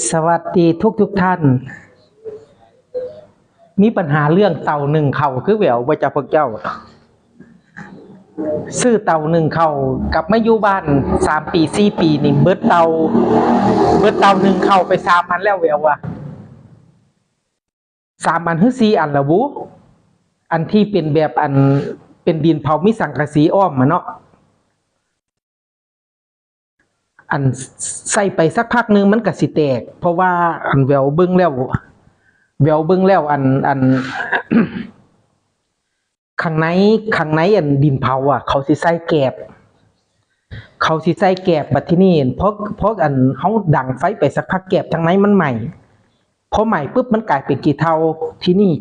ສະຫວັດດີທຸກໆທ່ານ. ມີບັນຫາເລື່ອງເຕົາໜຶ້ງເຂົ້າຄືແຫວວບໍ່ຈັກພວກເຈົ້າ? ຊື້ເຕົາໜຶ້ງເຂົ້າ ກັບມາຢູ່ບ້ານສາມປີສີ່ປີນີ້ ເບິດເຕົາ ເບິດເຕົາໜຶ້ງເຂົ້າໄປສາມອັນແລ້ວແຫວວວ່າ. ສາມອັນ ຫຼື ສີ່ອັນລະບຸ? ອັນທີ່ເປັນແບບ ອັນເປັນດິນເຜົາ ມີສັງກະສີອ້ອມຫັ້ນເນາະ. ອັນ ໃສ່ໄປສັກພັກໜຶ່ງມັນກະຊິແຕກ ເພາະວ່າ ອັນ ແຫວວເບິ່ງແລ້ວ ແຫວວເບິ່ງແລ້ວ ອັນ ອັນ ຂ້າງໃນ ຂ້າງໃນ ອັນ ດິນເຜົາອະ ເຂົາຊິໃສ່ແກບ ເຂົາຊິໃສ່ແກບ. ບັດທີນີ້ ພໍ ພໍ ອັນ ເຮົາດັງໄຟໄປສັກພັກ ແກບທາງໃນມັນໄໝ້. ພໍໄໝ້ປຶບ ມັນກາຍເປັນຂີ້ເຖົ່າ. ທີນີ້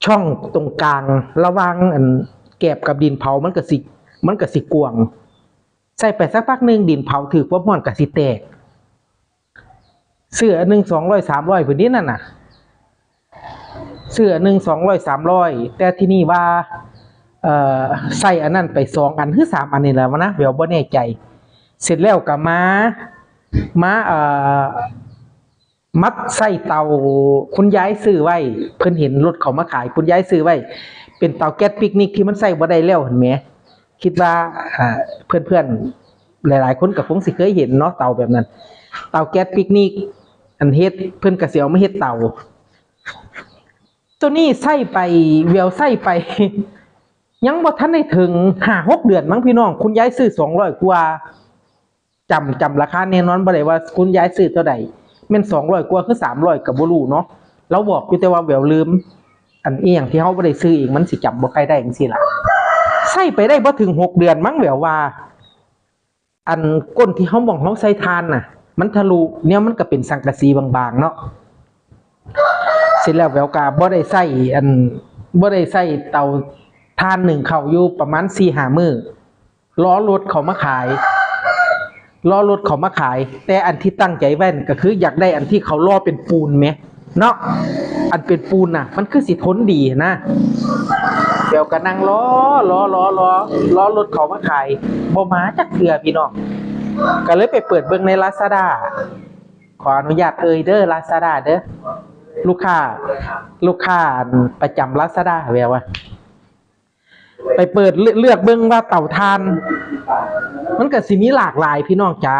ຊ່ອງຕົງກາງລະຫວ່າງ ອັນ ແກບກັບດິນເຜົາ ມັນກະຊິ ມັນກະຊິກວ້າງ. ໃສ່ໄປສັກພັກໜຶ່ງ ດິນເຜົາຖືກຄວາມຮ້ອນກະຊິແຕກ. ຊື້ອັນໜຶ່ງສອງຮ້ອຍສາມຮ້ອຍພຸ້ນເດນັ້ນນະ ຊື້ອັນໜຶ່ງສອງຮ້ອຍສາມຮ້ອຍ. ແຕ່ທີນີ້ວ່າ ເອີ ໃສ່ອັນນັ້ນໄປສອງອັນ ຫຼື ສາມອັນນີ້ແຫຼະວະນະ ແຫວວບໍ່ແນ່ໃຈ. ເສັດແລ້ວກະມາ ມາ ເອີ ມາໃສ່ເຕົາ ຄຸນຍາຍຊື້ໄວ້ ເພິ່ນເຫັນລົດເຂົາມາຂາຍ ຄຸນຍາຍຊື້ໄວ້ ເປັນເຕົາແກັສປິກນິກທີ່ມັນໃຊ້ບໍ່ໄດ້ແລ້ວຫັ້ນແໝ. ຄິດວ່າ ເອີ ເພື່ອນໆຫຼາຍໆຄົນກໍຄົງຊິເຄີຍເຫັນເນາະ ເຕົາແບບນັ້ນ ເຕົາແກັສປິກນິກ ອັນເຮັດ ເພິ່ນກໍຊິເອົາມາເຮັດເຕົາ. ໂຕນີ້ໃຊ້ໄປ ແຫວວໃຊ້ໄປ ຍັງບໍ່ທັນໄດ້ເຖິງຫ້າຫົກເດືອນມັ້ງພີ່ນ້ອງ ຄຸນຍາຍຊື້ສອງຮ້ອຍກວ່າ. ຈຳ ຈຳລາຄາແນ່ນອນບໍ່ໄດ້ວ່າຄຸນຍາຍຊື້ເທົ່າໃດ ແມ່ນສອງຮ້ອຍກວ່າ ຄື ສາມຮ້ອຍ ກໍບໍ່ຮູ້ເນາະ. ລາວບອກຢູ່ ແຕ່ວ່າແຫວວລືມ ອັນອີ່ຫຍັງທີ່ເຮົາບໍ່ໄດ້ຊື້ເອງ ມັນຊິຈຳບໍ່ຄ່ອຍໄດ້ຈັ່ງຊີ້ລະ. ໃຊ້ໄປໄດ້ບໍ່ເຖິງຫົກເດືອນມັ້ງ ແຫວວວ່າ ອັນ ກົ້ນທີ່ເຮົາ ໝ່ອງເຮົາໃສ່ຖ່ານນະ ມັນທະລຸ ແນວມັນກໍເປັນສັງກະສີບາງໆເນາະ. ເສັດແລ້ວແຫວວກໍບໍ່ໄດ້ໃຊ້ ອັນ ບໍ່ໄດ້ໃຊ້ເຕົາຖ່ານໜຶ້ງເຂົ້າຢູ່ປະມານສີ່ຫ້າມື້. ລໍລົດເຂົາມາຂາຍ ລໍລົດເຂົາມາຂາຍ. ແຕ່ອັນທີ່ຕັ້ງໃຈໄວ້ນັ້ນກໍຄືຢາກໄດ້ອັນທີ່ເຂົາລໍເປັນປູນແໝ ເນາະ. ອັນເປັນປູນນະ ມັນຄືຊິທົນດີນະ. ແລ້ວກໍນັ່ງລໍ ລໍ ລໍ ລໍ ລໍລົດເຂົາມາຂາຍ ບໍ່ມາຈັກເທື່ອພີ່ນ້ອງ. ກໍເລີຍໄປເປີດເບິ່ງໃນລາຊາດາ ຂໍອະນຸຍາດເອີ່ຍເດີ ລາຊາດາເດີ ລູກຄ້າ ລູກຄ້າ ອັນ ປະຈຳລາຊາດາ ແຫວວວ່າ ໄປເປີດເລືອກເບິ່ງວ່າເຕົາຖ່ານ ມັນກໍຊິມີຫຼາກຫຼາຍພີ່ນ້ອງຈ໋າ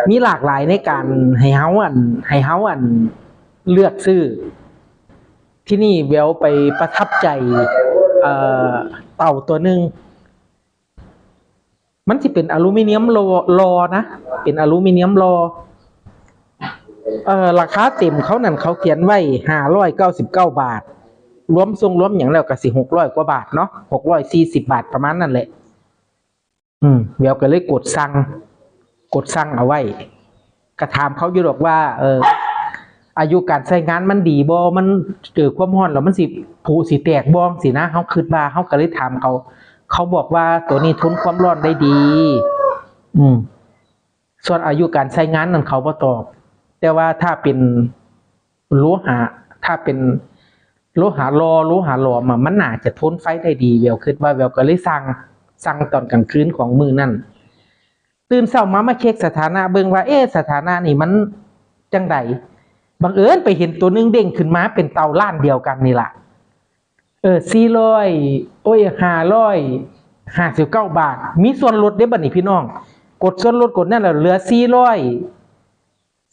ມີຫຼາກຫຼາຍໃນການໃຫ້ເຮົາ ອັນ ໃຫ້ເຮົາ ອັນ ເລືອກຊື້. ທີນີ້ແຫວວໄປປະທັບໃຈ ເອີ ເຕົາຕົວໜຶ່ງ ມັນຊິເປັນອາລູມີນຽມຫຼໍ່ ຫຼໍ່ນະ ເປັນອາລູມີນຽມຫຼໍ່. ເອີ ລາຄາເຕັມເຂົານັ້ນ ເຂົາຂຽນໄວ້ຫ້າຮ້ອຍເກົ້າສິບເກົ້າບາດ ລວມສົ່ງລວມຫຍັງແລ້ວກໍຊິຫົກຮ້ອຍກວ່າບາດເນາະ ຫົກຮ້ອຍສີ່ສິບບາດ ປະມານນັ້ນແຫຼະ. ອືມ ແຫວວກໍເລີຍກົດສັ່ງ ກົດສັ່ງເອົາໄວ້ ກໍຖາມເຂົາຢູ່ດອກວ່າ ເອີ ອາຍຸການໃຊ້ງານມັນດີບໍ່ ມັນເຈີຄວາມຮ້ອນແລ້ວມັນຊິຜຸຊິແຕກບໍ່ ຈັ່ງຊີ້ນະ. ເຮົາຄິດວ່າ ເຮົາກໍເລີຍຖາມເຂົາ ເຂົາບອກວ່າໂຕນີ້ທົນຄວາມຮ້ອນໄດ້ດີ. ອືມ ສ່ວນອາຍຸການໃຊ້ງານນັ້ນເຂົາບໍ່ຕອບ ແຕ່ວ່າຖ້າເປັນໂລຫະ ຖ້າເປັນໂລຫະຫຼໍ່ ໂລຫະຫຼອມອະ ມັນໜ້າຈະທົນໄຟໄດ້ດີ. ແຫວວຄິດວ່າ ແຫວວກໍເລີຍສັ່ງ ສັ່ງຕອນກາງຄືນຂອງມື້ນັ້ນ. ຕື່ນເຊົ້າມາ ມາເຊັກສະຖານະເບິ່ງວ່າ ເອ ສະຖານະນີ້ມັນຈັ່ງໃດ? ບັງເອີນໄປເຫັນໂຕໜຶ່ງເດ້ງຂຶ້ນມາເປັນເຕົາລ້ານດຽວກັນນີ້ລະ ເອີ ສີ່ຮ້ອຍ ໂອ້ຍ ຫ້າຮ້ອຍຫ້າສິບເກົ້າບາດ ມີສ່ວນລົດເດ້ບັດນີ້ພີ່ນ້ອງ. ກົດສ່ວນລົດ ກົດນັ້ນແລ້ວເຫຼືອສີ່ຮ້ອຍ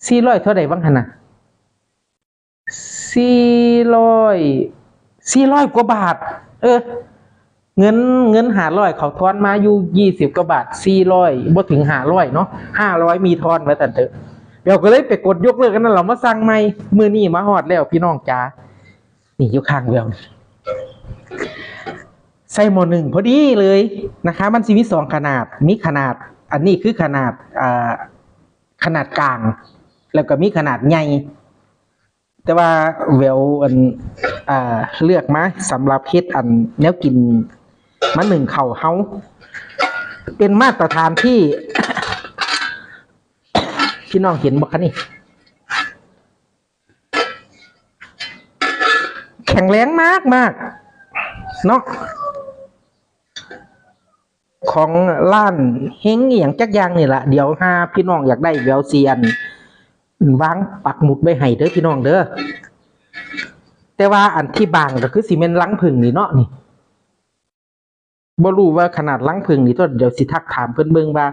ສີ່ຮ້ອຍເທົ່າໃດຫວາຫັ້ນນະ? ສີ່ຮ້ອຍ ສີ່ຮ້ອຍກວ່າບາດ. ເອີ ເງິນ ເງິນຫ້າຮ້ອຍ ເຂົາທອນມາຢູ່ຊາວກວ່າບາດ ສີ່ຮ້ອຍ ບໍ່ເຖິງຫ້າຮ້ອຍເນາະ ຫ້າຮ້ອຍມີທອນວ່າຊັ້ນເຖາະ. ແລ້ວກໍເລີຍໄປກົດຍົກເລີກອັນນັ້ນ ແລ້ວມາສັ່ງໃໝ່. ມື້ນີ້ມາຮອດແລ້ວພີ່ນ້ອງຈ໋າ ນີ້ຢູ່ຂ້າງແຫວວ ໃສ່ໝໍ້ໜຶ້ງພໍດີເລີຍນະຄະ. ມັນຊິມີສອງຂະໜາດ ມີຂະໜາດ ອັນນີ້ຄືຂະໜາດ ອ່າ ຂະໜາດກາງ ແລ້ວກໍມີຂະໜາດໃຫຍ່. ແຕ່ວ່າແຫວວ ອັນ ອ່າ ເລືອກມາສຳລັບເຮັດ ອັນ ແນວກິນມາໜຶ້ງເຂົ້າເຮົາ ເປັນມາດຕະຖານທີ່ ພີ່ນ້ອງເຫັນບໍ່ຄະນີ້? ແຂງແຮງມາກໆເນາະ ຂອງຮ້ານເຮັງອີ່ຫຍັງຈັກຢ່າງນີ້ລະ. ດຽວຫາພີ່ນ້ອງຢາກໄດ້ ດຽວຊິ ອັນ ວາງປັກໝຸດໄວ້ໃຫ້ເດີພີ່ນ້ອງເດີ. ແຕ່ວ່າອັນທີ່ບາງກໍຄືຊິແມ່ນລັງຜຶ່ງນີ້ເນາະ ນີ້ ບໍ່ຮູ້ວ່າຂະໜາດລັງຜຶ່ງນີ້ ດຽວຊິທັກຖາມເພິ່ນເບິ່ງວ່າ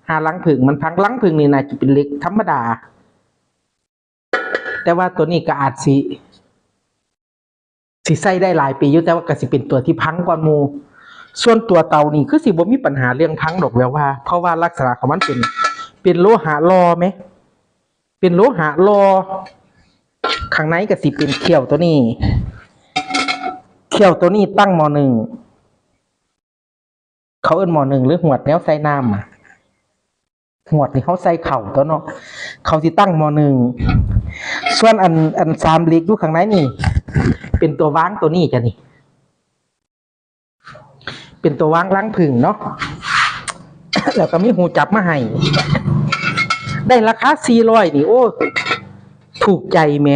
ຫາລັງຜຶ່ງມັນພັງ. ລັງຜຶ່ງນີ້ໜ້າຈະເປັນເຫຼັກທຳມະດາ ແຕ່ວ່າໂຕນີ້ກໍອາດຊິ ຊິໃຊ້ໄດ້ຫຼາຍປີຢູ່ ແຕ່ວ່າກໍຊິເປັນຕົວທີ່ພັງກ່ອນໝູ່. ສ່ວນຕົວເຕົານີ້ຄືຊິບໍ່ມີບັນຫາເລື່ອງພັງດອກແວວວ່າ ເພາະວ່າລັກສະນະຂອງມັນເປັນ ເປັນໂລຫະຫຼໍ່ແມ ເປັນໂລຫະຫຼໍ່. ຂ້າງໃນກໍຊິເປັນຂ້ຽວໂຕນີ້ ຂ້ຽວໂຕນີ້ຕັ້ງໝໍ້ໜຶ້ງ ເຂົາເອີ້ນໝໍ້ໜຶ້ງ ຫຼື ຫວດແນວໃສ່ນ້ຳ ຫວດນີ້ເຮົາໃສ່ເຂົ້າຕົວະເນາະ ເຂົາຊິຕັ້ງໝໍ້ໜຶ້ງ. ສ່ວນອັນ ອັນສາມເຫຼັກຢູ່ຂ້າງໃນນີ້ ເປັນຕົວວາງຕົວນີ້ຈ້ະນີ້ ເປັນຕົວວາງລັງຜຶ່ງເນາະ ແລ້ວກໍມີຫູຈັບມາໃຫ້ ໄດ້ລາຄາສີ່ຮ້ອຍນີ້ ໂອ້ ຖືກໃຈແໝ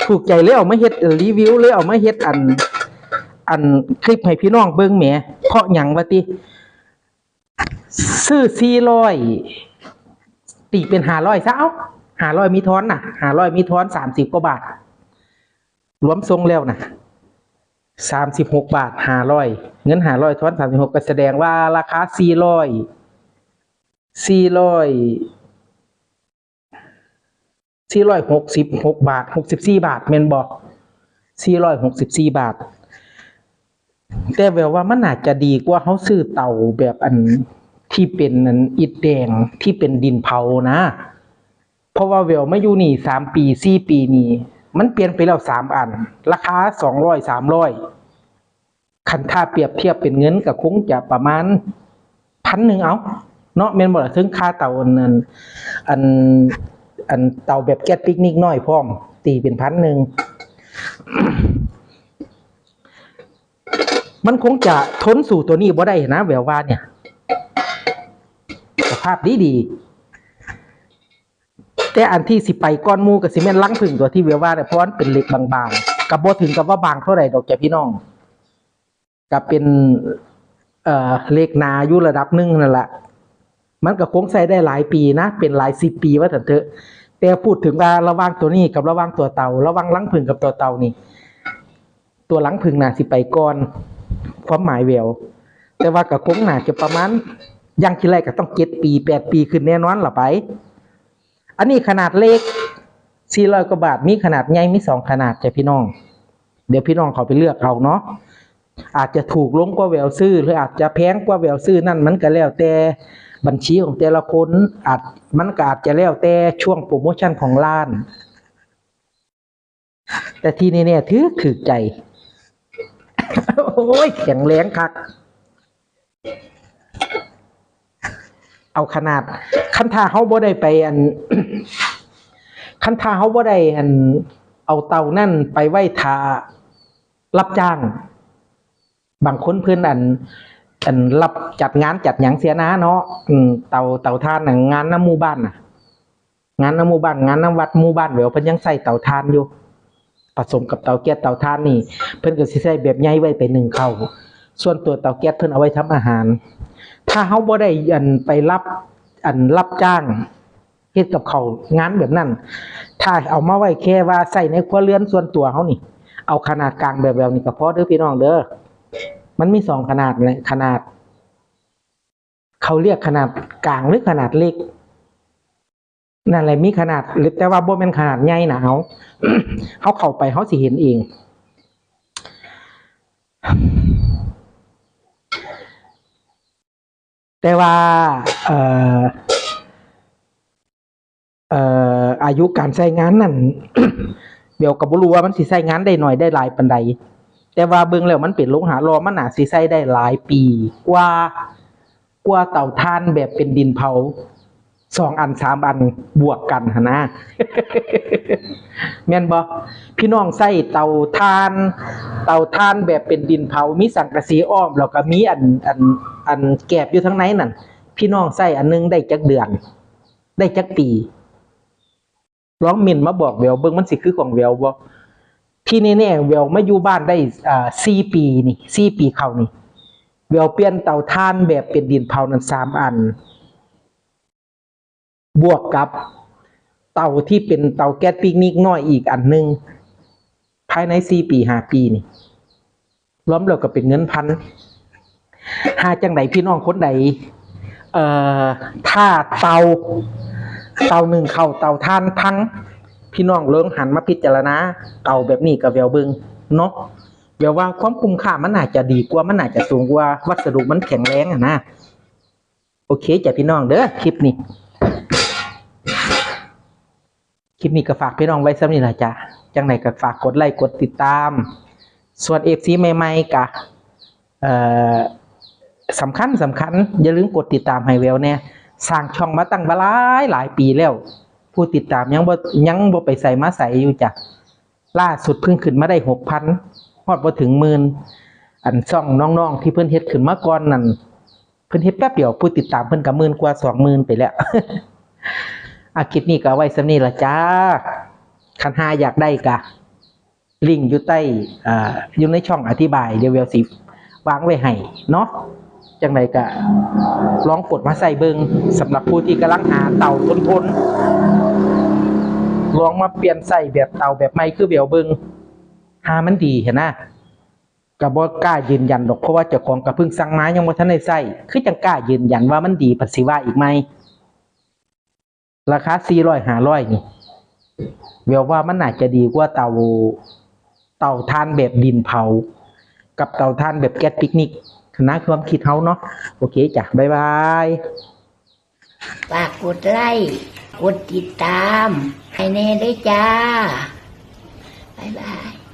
ຖືກໃຈ ເລີຍເອົາມາເຮັດຣີວິວ ເລີຍເອົາມາເຮັດອັນ ອັນຄລິບໃຫ້ພີ່ນ້ອງເບິ່ງແໝ. ເພາະຫຍັງວະຕິ ຊື້ສີ່ຮ້ອຍ ຕີເປັນຫ້າຮ້ອຍຊະ ເອົາ ຫ້າຮ້ອຍມີທອນນະ ຫ້າຮ້ອຍມີທອນສາມສິບກວ່າບາດ ລວມສົ່ງແລ້ວນະ ສາມສິບຫົກບາດ ຫ້າຮ້ອຍ ເງິນຫ້າຮ້ອຍ ທອນສາມສິບຫົກ ກໍສະແດງວ່າລາຄາສີ່ຮ້ອຍ ສີ່ຮ້ອຍ ສີ່ຮ້ອຍຫົກສິບຫົກບາດ ຫົກສິບສີ່ບາດ ແມ່ນບໍ່? ສີ່ຮ້ອຍຫົກສິບສີ່ບາດ. ແຕ່ແວວວ່າມັນໜ້າຈະດີກວ່າເຮົາຊື້ເຕົາແບບອັນທີ່ເປັນອັນອິດແດງ ທີ່ເປັນດິນເຜົານະ ເພາະວ່າແວວມາຢູ່ນີ້ສາມປີ ສີ່ປີນີ້ ມັນປ່ຽນໄປແລ້ວສາມອັນ ລາຄາສອງຮ້ອຍ ສາມຮ້ອຍ. ຄັນຖ້າປຽບທຽບເປັນເງິນກໍຄົງຈະປະມານພັນໜຶ່ງເອົາເນາະ ແມ່ນບໍ່ລະ? ເຊິ່ງຄ່າເຕົາອັນ ອັນ ອັນ ອັນເຕົາແບບແກັສປິກນິກນ້ອຍພ້ອມ ຕີເປັນພັນໜຶ່ງ ມັນຄົງຈະທົນສູ້ຕົວນີ້ບໍ່ໄດ້ນະ ແວວວ່າເນຍ ສະພາບດີໆ. ແຕ່ອັນທີ່ຊິໄປກ່ອນໝູ່ກໍຊິແມ່ນລັງຜຶ່ງຕົວທີ່ແວວວ່າ ເພາະວ່າມັນເປັນເຫຼັກບາງໆ ກໍບໍ່ເຖິງກັບວ່າບາງເທົ່າໃດດອກຈ້ະພີ່ນ້ອງ ກໍເປັນ ເອີ ເຫຼັກໜາຢູ່ລະດັບໜຶ່ງຫັ້ນລະ ມັນກໍຄົງໃຊ້ໄດ້ຫຼາຍປີນະ ເປັນຫຼາຍສິບປີວ່າຊັ້ນເຖາະ. ແຕ່ພູດເຖິງວ່າລະຫວ່າງຕົວນີ້ກັບລະຫວ່າງຕົວເຕົາ ລະຫວ່າງລັງຜຶ່ງກັບຕົວເຕົານີ້ ຕົວລັງຜຶ່ງໜ້າຊິໄປກ່ອນ ຄວາມໝາຍແວວ ແຕ່ວ່າກໍຄົງໜ້າຈະປະມານ ຢ່າງທີ່ໄຫຼກໍຕ້ອງເຈັດປີ ແປດປີຂຶ້ນແນ່ນອນລະໄປ. ອັນນີ້ຂະໜາດເລັກ ສີ່ຮ້ອຍກວ່າບາດ ມີຂະໜາດໃຫຍ່ ມີສອງຂະໜາດຈ້ະພີ່ນ້ອງ ດຽວພີ່ນ້ອງເຂົ້າໄປເລືອກເອົາເນາະ ອາດຈະຖືກລົງກວ່າແວວຊື້ ຫຼື ອາດຈະແພງກວ່າແວວຊື້ ນັ້ນມັນກໍແລ້ວແຕ່ບັນຊີຂອງແຕ່ລະຄົນ ອາດ ມັນກໍອາດຈະແລ້ວແຕ່ຊ່ວງໂປຣໂມຊັນຂອງຮ້ານ. ແຕ່ທີ່ແນ່ໆ ຖືກ ຖືກໃຈ ໂອ້ຍ ແຂງແຮງຄັກ ເອົາຂະໜາດ ຄັນຖ້າເຮົາບໍ່ໄດ້ໄປອັນ ຄັນຖ້າເຮົາບໍ່ໄດ້ອັນ ເອົາເຕົານັ້ນໄປໄວ້ຖ້າຮັບຈ້າງ ບາງຄົນເພິ່ນອັນ ອັນ ຮັບຈັດງານຈັດຫຍັງເສຍນາເນາະ ອືມ ເຕົາ ເຕົາຖ່ານນະ ງານນຳໝູ່ບ້ານນະ ງານນຳໝູ່ບ້ານ ງານນຳວັດໝູ່ບ້ານ ແບບວ່າເພິ່ນຍັງໃຊ້ເຕົາຖ່ານຢູ່ ປະສົມກັບເຕົາແກັສ ເຕົາຖ່ານນີ້ ເພິ່ນກໍຊິໃຊ້ແບບໃຫຍ່ໄວ້ໄປໜຶ້ງເຂົ້າ ສ່ວນຕົວເຕົາແກັສເພິ່ນເອົາໄວ້ທຳອາຫານ. ຖ້າເຮົາບໍ່ໄດ້ອັນ ໄປຮັບ ອັນ ຮັບຈ້າງເຮັດກັບເຂົາງານແບບນັ້ນ ຖ້າເອົາມາໄວ້ແຄ່ວ່າໃຊ້ໃນຄົວເຮືອນສ່ວນຕົວເຮົານີ້ ເອົາຂະໜາດກາງແບບ ແບບນີ້ກໍພໍເດີພີ່ນ້ອງເດີ ມັນມີສອງຂະໜາດແຫຼະ ຂະໜາດ ເຂົາລຽກຂະໜາດກາງ ຫຼື ຂະໜາດເລັກ ນັ້ນແຫຼະ ມີຂະໜາດເລັກ ແຕ່ວ່າບໍ່ແມ່ນຂະໜາດໃຫຍ່ນະ ເຮົາ ເຮົາເຂົ້າໄປເຮົາຊິເຫັນເອງ ແຕ່ວ່າ ເອີ ເອີ ອາຍຸການໃຊ້ງານນັ້ນ ແວວກໍບໍ່ຮູ້ວ່າມັນຊິໃຊ້ງານໄດ້ໜ້ອຍໄດ້ຫຼາຍປານໃດ ແຕ່ວ່າເບິ່ງແລ້ວມັນເປັນໂລຫະຫຼໍ່ ມັນໜ້າຊິໃຊ້ໄດ້ຫຼາຍປີກວ່າ ກວ່າເຕົາຖ່ານແບບເປັນດິນເຜົາ ສອງອັນສາມອັນບວກກັນຫັ້ນນະ ແມ່ນບໍ່? ພີ່ນ້ອງໃຊ້ເຕົາຖ່ານ ເຕົາຖ່ານແບບເປັນດິນເຜົາ ມີສັງກະສີອ້ອມ ແລ້ວກໍມີອັນ ອັນ ອັນແກບຢູ່ທາງໃນນັ້ນ ພີ່ນ້ອງໃຊ້ອັນໜຶ່ງໄດ້ຈັກເດືອນ? ໄດ້ຈັກປີ? ລອງເມັ້ນມາບອກແວວເບິ່ງ ມັນຊິຄືຂອງແວວບໍ່? ທີ່ແນ່ໆ ແວວມາຢູ່ບ້ານໄດ້ ອ່າ ສີ່ປີນີ້ ສີ່ປີເຂົ້ານີ້ ແວວປ່ຽນເຕົາຖ່ານແບບເປັນດິນເຜົານັ້ນສາມອັນ ບວກກັບ ເຕົາທີ່ເປັນເຕົາແກັສປິກນິກນ້ອຍອີກອັນໜຶ່ງ ພາຍໃນສີ່ປີ ຫ້າປີນີ້ ລວມແລ້ວກໍເປັນເງິນພັນ. ຫາຈັ່ງໃດພີ່ນ້ອງຄົນໃດ ເອີ ຖ້າເຕົາ ເຕົາໜຶ້ງເຂົ້າ ເຕົາຖ່ານພັງ ພີ່ນ້ອງລອງຫັນມາພິຈາລະນາເຕົາແບບນີ້ກັບແວວເບິ່ງເນາະ. ແວວວ່າຄວາມຄຸ້ມຄ່າມັນໜ້າຈະດີກວ່າ ມັນໜ້າຈະສູງກວ່າ ວັດສະດຸມັນແຂງແຮງຫັ້ນນະ. ໂອເຄຈ້ະພີ່ນ້ອງເດີ ຄລິບນີ້ ຄລິບນີ້ກໍຝາກພີ່ນ້ອງໄວ້ສ່ຳນີ້ລະຈ້ະ. ຈັ່ງໃດກໍຝາກກົດໄລ້ກົດຕິດຕາມ. ສ່ວນເອັຟຊີໃໝ່ໆ ກະ ເອີ ສຳຄັນ ສຳຄັນ ຢ່າລືມກົດຕິດຕາມໃຫ້ແວວແດ່. ສ້າງຊ່ອງມາຕັ້ງບາຫຼາຍ ຫຼາຍປີແລ້ວ ຜູ້ຕິດຕາມຍັງບໍ່ ຍັງບໍ່ໄປໃສມາໃສຢູ່ຈ້ະ. ລ່າສຸດເພິ່ງຂຶ້ນມາໄດ້ຫົກພັນ ຮອດບໍ່ເຖິງໝື່ນ. ອັນຊ່ອງນ້ອງໆທີ່ເພິ່ນເຮັດຂຶ້ນມາກ່ອນນັ້ນ ເພິ່ນເຮັດແປັບດຽວ ຜູ້ຕິດຕາມເພິ່ນກໍໝື່ນກວ່າ ສອງໝື່ນໄປແລ້ວ. ອາ ຄລິບນີ້ກໍເອົາໄວ້ສ່ຳນີ້ລະຈ້າ. ຄັນຫາຢາກໄດ້ກະ ລິງຢູ່ໃຕ້ ເອີ ຢູ່ໃນຊ່ອງອະທິບາຍ ດຽວແວວຊິວາງໄວ້ໃຫ້ເນາະ. ຈັ່ງໃດກະລອງກົດມາໃຊ້ເບິ່ງ ສຳລັບຜູ້ທີ່ກຳລັງຫາເຕົາທົນໆ ລອງມາປ່ຽນໃຊ້ແບບເຕົາແບບໃໝ່ຄືແວວເບິ່ງ ຫາມັນດີຫັ້ນນະ. ກະບໍ່ກ້າຢືນຢັນດອກ ເພາະວ່າເຈົ້າຂອງກະເພິ່ງສັ່ງມາ ຍັງບໍ່ທັນໄດ້ໃຊ້. ຄືຈັ່ງກ້າຢືນຢັນວ່າມັນດີ ພັດຊິວ່າອີກໃໝ່. ລາຄາສີ່ຮ້ອຍ ຫ້າຮ້ອຍນີ້ ແວວວ່າມັນໜ້າຈະດີກວ່າເຕົາ ເຕົາຖ່ານແບບດິນເຜົາ ກັບເຕົາຖ່ານແບບແກັສປິກນິກ ນະ ຄວາມຄິດເຮົາເນາະ. ໂອເຄຈ້ະ ບາຍບາຍ. ຝາກກົດໄລ້ ກົດຕິດຕາມໃຫ້ແດ່ເດີຈ້າ. ບາຍບາຍ.